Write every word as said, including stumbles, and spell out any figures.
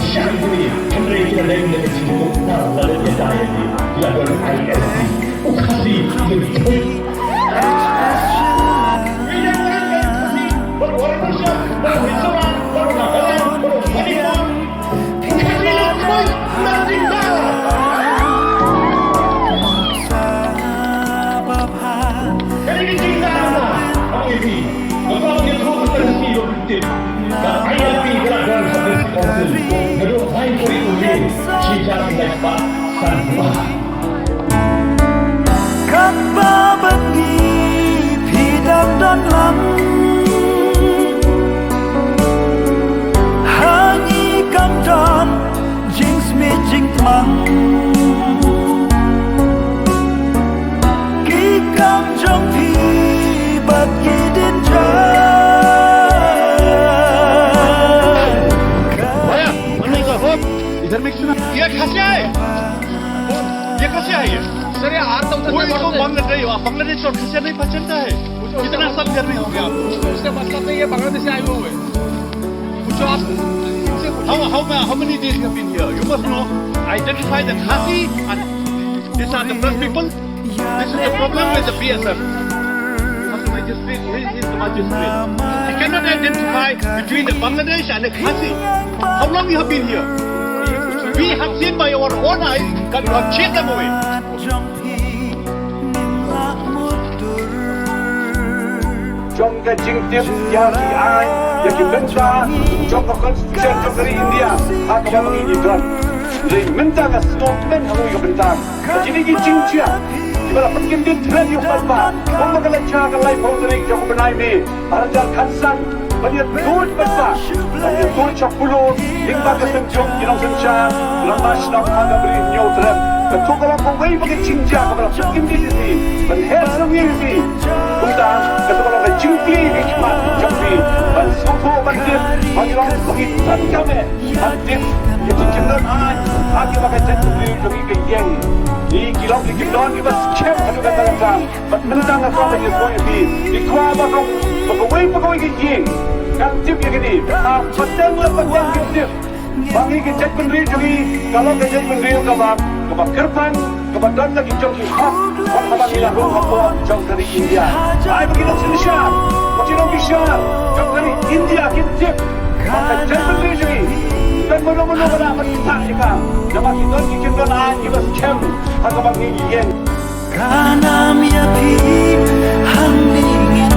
Shah ïa ki, hynrei ki la dei na ka jingmut na la dei ïa ka ïa ki, ki la don I S C. U Khasi jingmut. Ka I L P ka la don ha District Council. Naduh lai tarik u May shi hajar khyndai spah san spah. Katba bad ngi phi dang don lang, ha ngi kam don jingsmit jingtmang. Ki kam jong phi bad ki dien jong. भैया, मम्मी का हो, इधर में क्यों ना? ये खसिया है। ये खसिया है ये। सर, ये आठ सौ वो इसको बांग्लादेश, बांग्लादेश और खसिया नहीं पहचानता है। कितना साल घर में हो गया आपको? उससे मतलब नहीं, ये बांग्लादेश से आए हुए हैं। पूछो आप, इनसे पूछो। How, how, how many days you have been here? You must know. Identify the Khasi and these are the first people. This is the problem with the B S F. He's the magistrate. He, he's the magistrate. He cannot identify between the Bangladesh and the Khasi. How long you have been here? We have seen by our own eyes that you have chased them away. Jong ka jingtip ïa ki aiñ, ïa ki bynta jong ka Constitution jong ka ri India ha kaba ma ngi ngi don. Hynrei mynta ka sngewthuh ha kawei ka bynta. Kine ki jingjia kiba la pynkyndit thren ïa u paidbah, kumba ka la jia ka laiphew tarik jong u bnai May arhajar khatsan, ban ïa tuid paidbah, ban ïa tuid sha Pullo lyngba ka seng jong ki nongsynshar, lyngba shnong ha ka Bri Hynñiewtrep. Kato ka long kawei pat ka jingjia kaba la pynkyndit ïa phi, ban her sniew ïa phi. Kumta kato ka long ka jingkylli ka jingmut jong phi, ban sngewthuh ban tip ba ki long ba ki donkam eh ban tip ïa ki kyndon aiñ ha kiba ka jaitbynriew jong ngi ka ïeng. Ngi ki long ki kyndon kiba skhem haduh katta katta. Bad mynta nga kwah ban ïathuh ïa phi, ngi kwah ba kawei pa kawei ka ïing kan tip ïa kane. Hapdeng la ka wan ki tip ba ngi ka jaitbynriew jong ngi ka long ka jaitbynriew kaba, kaba kyrpang, kaba don la ki jong ki hok, wat haba ngi la rung hapoh jong ka ri India. Ai ba ki nongsynshar, ba ki nongbishar jong ka ri India kin tip ba ka jaitbynriew jong ngi kan mano mano ba la ban tah ïa ka. Namar ki don ki kyndon aiñ kiba skhem ha kaba ngi ïeng. Ka nam ïa phi hangne ngin